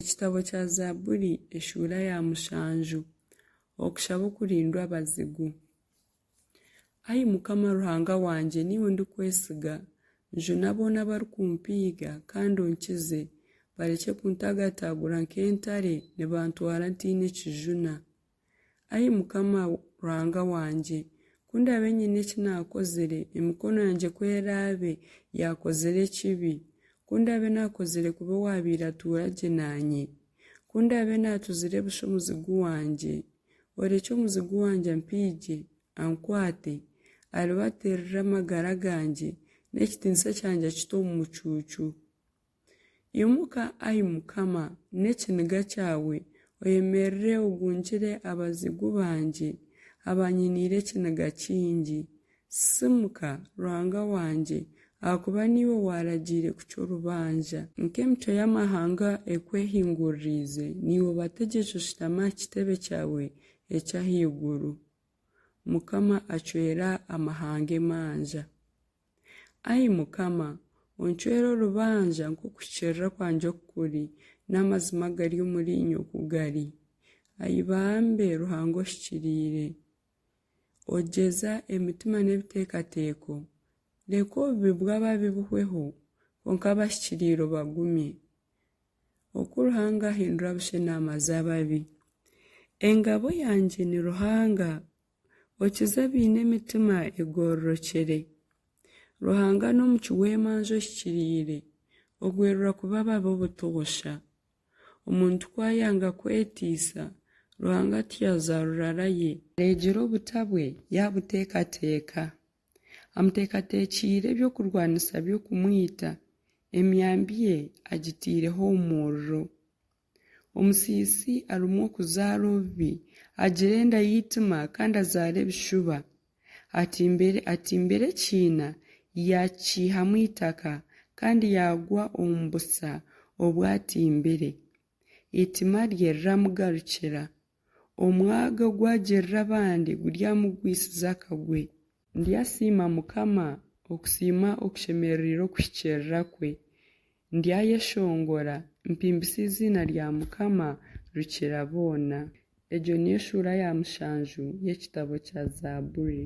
Ekitabo kya Zaaburi eshuura ya mushanju. Okushaba okurindwa abazigu. Ai Mukama Ruhanga wangye niiwe ndikwesiga, njuna boona abarikumpiiga kandi onkize, barekye kuntaagatagura nk'entare nibantwara ntaine kijuna. Ai Mukama Ruhanga wangye, ku ndaabe nyine eki naakozire, emikono yangye ku eraabe yaakozire ekibi, ku ndaabe naakozire kubi owaabaire atuura gye naanye, ku ndaabe naatuzire busha omuzigu wangye, orekye omuzigu wangye ampiigye, ankwate, aribatirire amagara gangye, n'ekitiinisa kyangye akite omu mucuucu. Imuka, ai Mukama, n'ekiniga kyawe, oyemerere ogungire abazigu bangye abanyiniire ekiniga kingi. Sisiimuka, Ruhanga wangye, ahakuba niiwe waaragiire kucwa orubanja. Nk'emicwe y'amahanga ekwehinguririize, naiwe obategyekye oshutami aha kitebe kyawe eky'ahaiguru. Mukama acwera amahanga emanja. Ai Mukama, oncwere orubanja nk'okuhikiirira kwangye oku kuri, n'amazima agari omuriinye oku gari. Ai bambe Ruhanga ohikiriire, ogyeza emitima n'ebiteekateeko, reka obubi bw'ababi buhweho, kwonka abahikiriire obagumye. Oku Ruhanga ahindura busha enaama z'ababi. Engabo yangye ni Ruhanga, Okiza abaine emitima egororokire. Ruhanga n'omucwi w'emanja ohikiriire, ogwererwa kuba ababi obutoosha. Omuntu ku ayanga kweteisa, Ruhanga atyaza rurara ye. Areegyera obuta bwe, yaabuteekateeka. Amuteekateekyeire eby'okurwanisa by'okumwita, emyambi ye agitaireho omuriro. Omusiisi arumwa okuzaara obubi, agira enda y'eitima kandi azaara ebishuba. Atimbira ekiina, yaakiihamu eitaka, kandi yaagwa omu busa obu atimbire. Eitima rye riramugarukira. Omwaga ogu agirira abandi guryamugwisiza akagwe. Ndyasiima Mukama okusiima okushemerereire okuhikiirira kwe. Ndyayeshongora, mpimbise eiziina rya Mukama Rukiraboona. Egyo niyo shuura ya mushanju y'ekitabo kya Zaaburi.